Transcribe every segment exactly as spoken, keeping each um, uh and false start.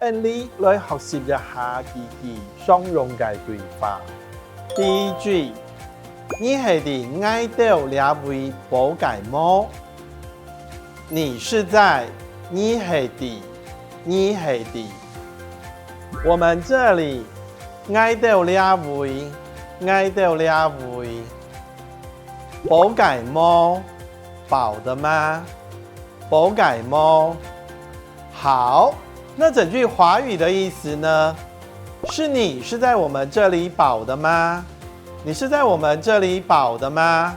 等你來學習一下幾句常用个對話。第一句，你係在𠊎兜這位保个無？你是在，你係在，你係在。我們這裡，𠊎兜這位，𠊎兜這位。保个無？保的嗎？保个無？好，那整句華語的意思呢？是你是在我們這裡保的嗎？你是在我們這裡保的嗎？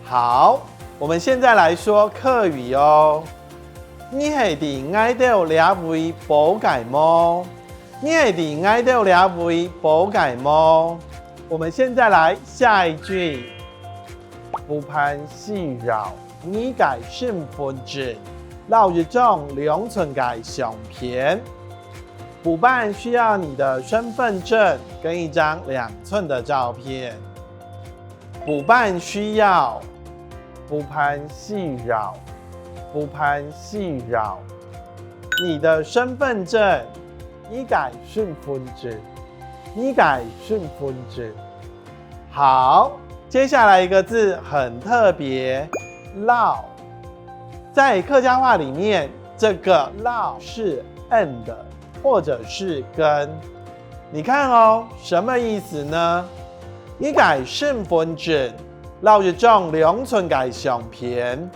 好，我們現在來說客語哦。你係在𠊎兜這位保个無？你係在𠊎兜這位保个無？我們現在來下一句。補辦需要你个身分證摎一張兩寸个相片。補辦需要你的身分證跟一張兩寸的照片。補辦需要，補辦需要，補辦需要。你的身分證，你个身分證，你个身分證。好，接下來一個字很特別，摎。在客家話裡面，這個摎是and或者是跟。你看哦，什麼意思呢？你个身分證摎一張兩寸个相片，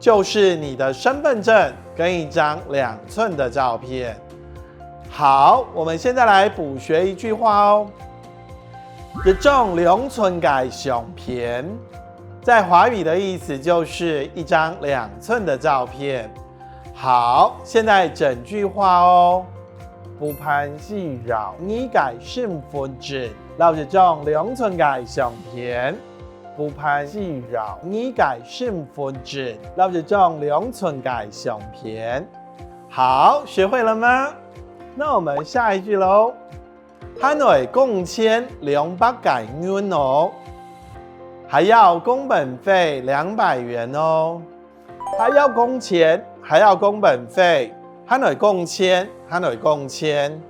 就是你的身分證跟一張兩寸的照片。好，我們現在來補學一句話哦。一張兩寸个相片，在華語的意思就是一張兩寸的照片。好，現在整句話哦。補辦需要你个身分證摎一張兩寸个相片。補辦需要你个身分證摎一張兩寸个相片。好，學會了嗎？那我們下一句嘍。還愛工錢兩百个銀哦，還要工本費兩百元哦。還要工錢，還要工本費，還愛工錢，還愛工錢。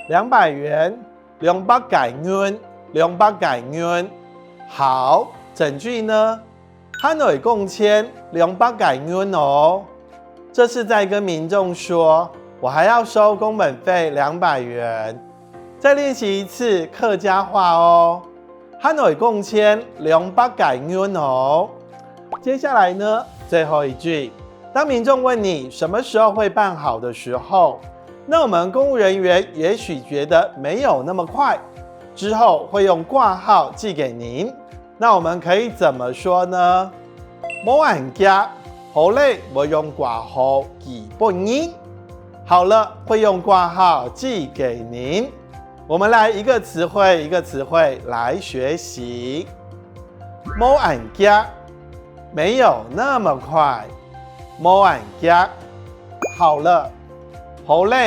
兩百元，兩百个銀，兩百个銀。好，整句呢？還愛工錢兩百个銀哦。這是在跟民眾說，我還要收工本費兩百元。再練習一次客家話哦。還愛工錢兩百个銀哦。接下來呢，最後一句，當民眾問你什麼時候會辦好的時候，那我們公務人員也許覺得沒有那麼快，之後會用掛號寄給您。那我們可以怎麼說呢？無恁遽，好了，會用掛號寄分你。好了，會用掛號寄給您。我們來一個詞彙一個詞彙來學習。無恁遽，沒有那麼快。無恁遽。好了，好了，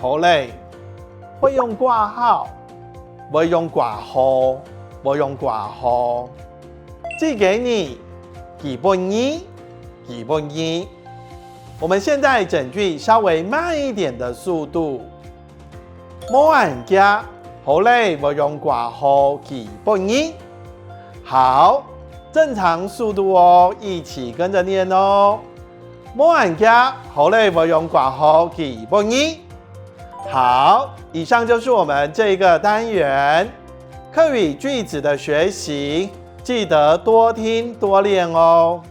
好了。會用掛號，會用掛號，會用掛號。寄給你，寄分你，寄分你。我們現在整句稍微慢一點的速度。無恁遽，好了，會用掛號寄分你。好，正常速度哦，一起跟著念哦。無恁遽，好了，會用掛號寄分你。好，以上就是我們這一個單元客語句子的學習，記得多聽多練哦。